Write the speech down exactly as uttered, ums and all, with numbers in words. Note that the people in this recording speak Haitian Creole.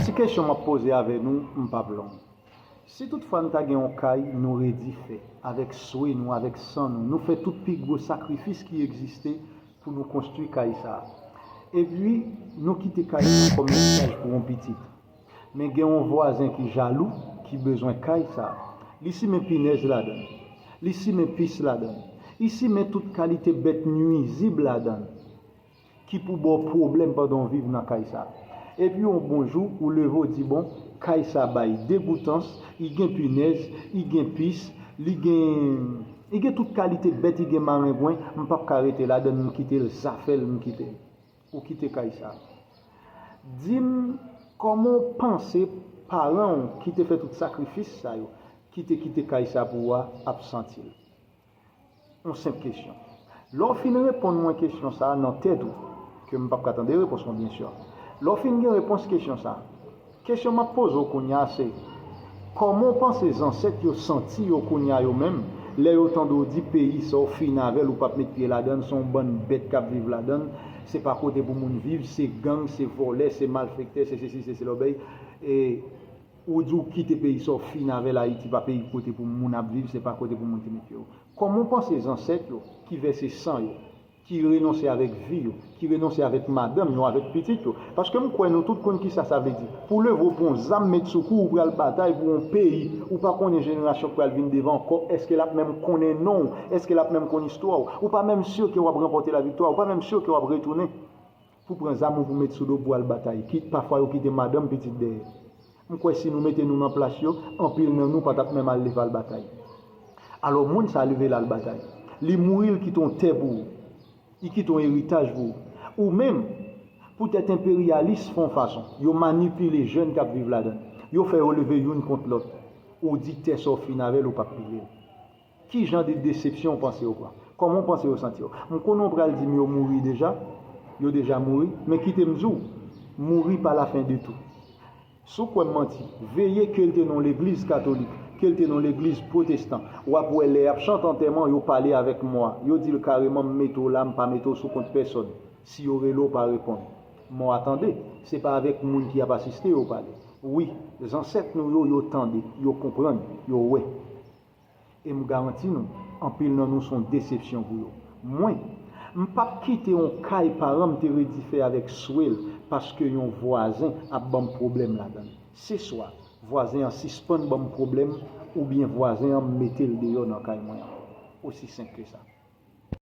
Ti kesyon m ap poze avè nou, m p ap long. Si toutfwa n ta gen yon kay, nou redi fè, avèk swe nou, avèk san nou, nou fè tout pi gwo sakrifis ki egziste pou nou konstwi kay sa a. Epi, nou kite kay sa a kòm eritaj pou yon pitit. Men gen yon vwazen ki jalou, ki bezwen kay sa a. Li simen pinèz ladan l. Li simen pis ladan l. Li simen tout kalite bèt nwizib ladan l ki pou ba w pwoblèm pandan w viv nan kay sa a. Epi yon bon jou, ou leve w di, bon, kay sa a bay degoutans, li gen pinèz, li gen pis, li gen, li gen tout kalite bèt, li gen marengwen, m p ap ka rete ladan l, m kite l, zafè l, m kite l. Ou kite kay sa a. Di m, kòman w panse paran w ki te fè tout sakrifis sa yo, ki te kite kay sa a pou ou a, ap santi l? Yon senp kesyon. Lè w fin reponn mwen kesyon sa a nan tèt ou, ke m p ap ka tande repons mwen, byen si, lè w fin gen repons kesyon sa a, kesyon m ap poze w kounye a se, kòman w panse zansèt yo santi yo kounye a yo menm, lè yo tande w di peyi sa w fin avè l, ou p ap met pye ladan l, se yon bann bèt k ap viv ladan l, se pa kote pou moun viv, se gang, se vòlè, se malfektè, se sesi, se sela, w bay, e, ou di w kite peyi sa w fin avè l, Ayiti pa peyi kote pou moun ap viv, se pa kote pou moun te met pye yo. Kòman w panse zansèt yo, ki vèse san yo, ki renonse avèk vi yo, ki renonse avèk madanm yo, avèk pitit yo? Paske m kwè nou tout konn kisa sa vle di. Pou w leve w pran yon zam, met sou kou w, ou pral batay pou yon peyi, ou pa konnen jenerasyon k pral vin devan ankò, èske l ap menm konnen non w, èske l ap menm konn istwa w, ou pa menm si ke w ap ranpòte laviktwa, ou pa menm si ke w ap retounen pou pran zam ou pou met sou do pou al batay, kit pafwa yo kite madanm, pitit dèyè. M kwè si nou mete nou nan plas yo, anpil nan nou pa t ap menm al leve al batay. Alò, moun sa a leve l al batay. Li mouri, l kite yon tè pou ou. Li kite yon eritaj pou ou. Ou menm, poutèt enperyalis fè yon fason, yo manipile jèn k ap viv ladan l. Yo fè yo leve youn kont lòt. Ou di tè sa w fin avè l, ou p ap pile l. Ki jan de desepsyon w panse yo pran? Kòman w panse yo santi yo? M konnen w pral di m yo mouri deja, yo deja mouri, men kite m di w, mouri pa lafen de tou. Si w kwè m manti, veye ke l te nan yon legliz katolik, ke l te nan yon legliz pwotestan, w ap wè lè y ap chante antèman, yo pale avèk mò a, yo di l kareman, m mete w la, m pa mete w sou kont pèsòn. Si yo rele w, pa reponn. Mò a tande, se pa avèk moun ki ap asiste yo pale. Wi, zansèt nou yo, yo tande, yo konprann, yo wè. E m garanti nou, anpil nan nou se yon desepsyon pou yo. Mwen, m p ap kite yon kay paran m te redi fè avèk swe l paske yon vwazen ap ban m pwoblèm ladan l. Se swa vwazen an sispann ban m pwoblèm oubyen vwazen an m mete l deyò nan kay mwen an. Osi senp ke sa.